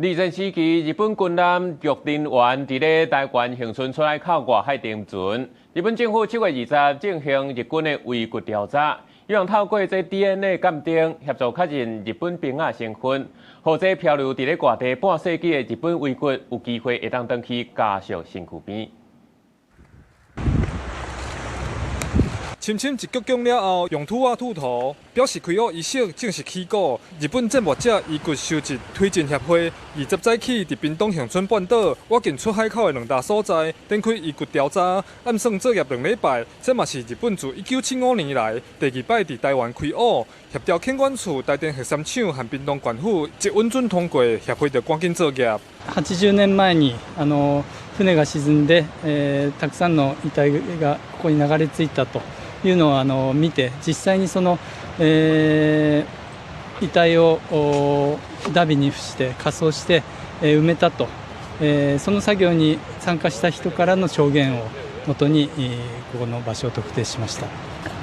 二戰時期，日本軍艦玉鼎丸佇咧台灣恆春出海口外海沉船。日本政府7月20進行日軍的遺骨調查，希望透過這 DNA 鑑定協助確認日本兵仔身份，予這漂流佇咧外地半世紀的日本遺骨有機會會當轉去家屬身軀邊。深深一鞠躬了後，用土仔吐塗，表示開挖儀式正式起鼓。日本戰沒者遺骨收集推進協會20早起佇屏東恆春半島倚近出海口的兩大所在展開遺骨調查，按算作業2禮拜。這嘛是日本自1975年來第二擺佇台灣開挖。協調墾管處、台電核三廠和屏東縣府一允准通過，協會就趕緊作業。 80年前に船が沈んで、たくさんの遺体がここに流れ着いたというのを見て、実際にその、遺体をダビに付して火葬して、埋めたと、その作業に参加した人からの証言をもとに、ここの場所を特定しました。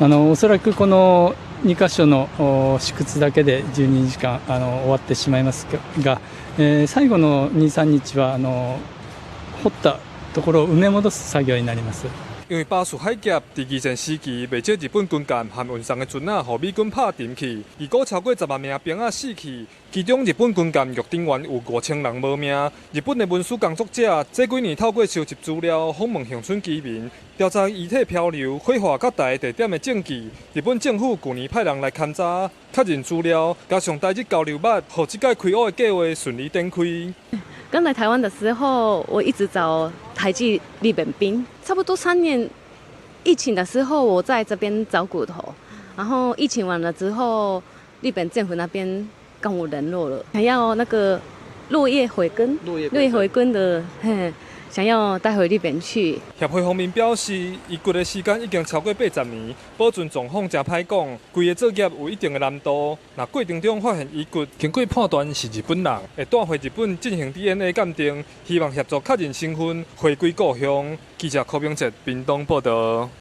おそらくこの2箇所の試掘だけで12時間終わってしまいますが、最後の2、3日は掘ったところを埋め戻す作業になります。因為巴士海峽佇二戰時期，袂少日本軍艦和運送的船仔，予美軍拍沉去。預估超過10萬名兵仔死去，其中日本軍艦玉鼎丸有5000人無命。日本的文史工作者這幾年透過收集資料、訪問恆春居民、調查遺體漂流、火化佮台地點的證據。日本政府舊年派人來勘查、確認資料，加上台日交流捌，予這擺開挖的計劃順利展開。剛來台灣的時候，我一直找台籍日本兵，差不多3年。疫情的時候，我在這邊找骨頭，然後疫情完了之後，日本政府那邊跟我聯絡了，想要那個落葉回根，落葉回根的，嘿，想要帶回日本去。協會方面表示，遺骨的時間已經超過80年，保存狀況誠歹講，規个作業有一定的難度。若過程中發現遺骨，經過判斷是日本人，會帶回日本進行 DNA 鑑定，希望協助確認身份，回歸故鄉。記者柯明哲屏東報道。